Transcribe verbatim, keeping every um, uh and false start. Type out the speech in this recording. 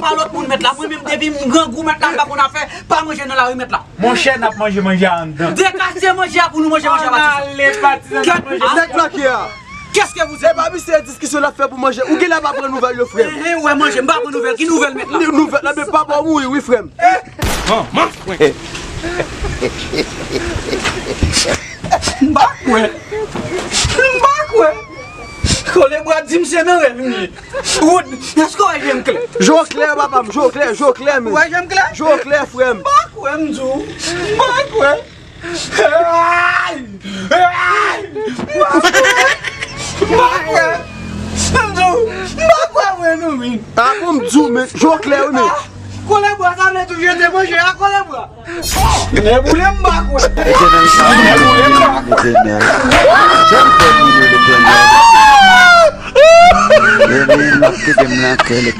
Pa lòt moun mèt la. Mwen menm depi m grangou mèt la, m pa konn afè pa manje nan lari mèt la. Monchè, n ap manje manje a anndan. Dekase manje a pou nou manje manje a, Patizan. Ann ale, Patizan, n ap manje. Nèg lakè a. Qu'est-ce que vous êtes? E pa misye diskisyon l ap fè pou manje. Ou genlè pa pran nouvèl yo, frè m. Ehe, ou wè manje, m pa pran nouvèl. Ki nouvèl mèt la? Nouvèl la, men papa w mouri, wi, frè m. Manman, frè. M pa kwè. M pa kwè. Kolebwa di m se nan rèv li ye. Wood, èske w wè je m klè? Je w klè, papa m, je w klè, je w klè, men. Ou wè je m klè? Je w klè, frè m. M pa kwè, m di w. M pa kwè. Ay! Ay! M pa kwè. M pa kwè. M di w, m pa kwè mwen non, men. A bon, m di w, men, je w klè, wi, men. Kolebwa, sa vle di w jete manje a, Kolebwa? Nèboule m pa kwè. Letènèl, sa m fè moun yo, Letènèl. Sa m fè moun yo, Letènèl. Letènèl, m ap kite m lakè, Letènèl.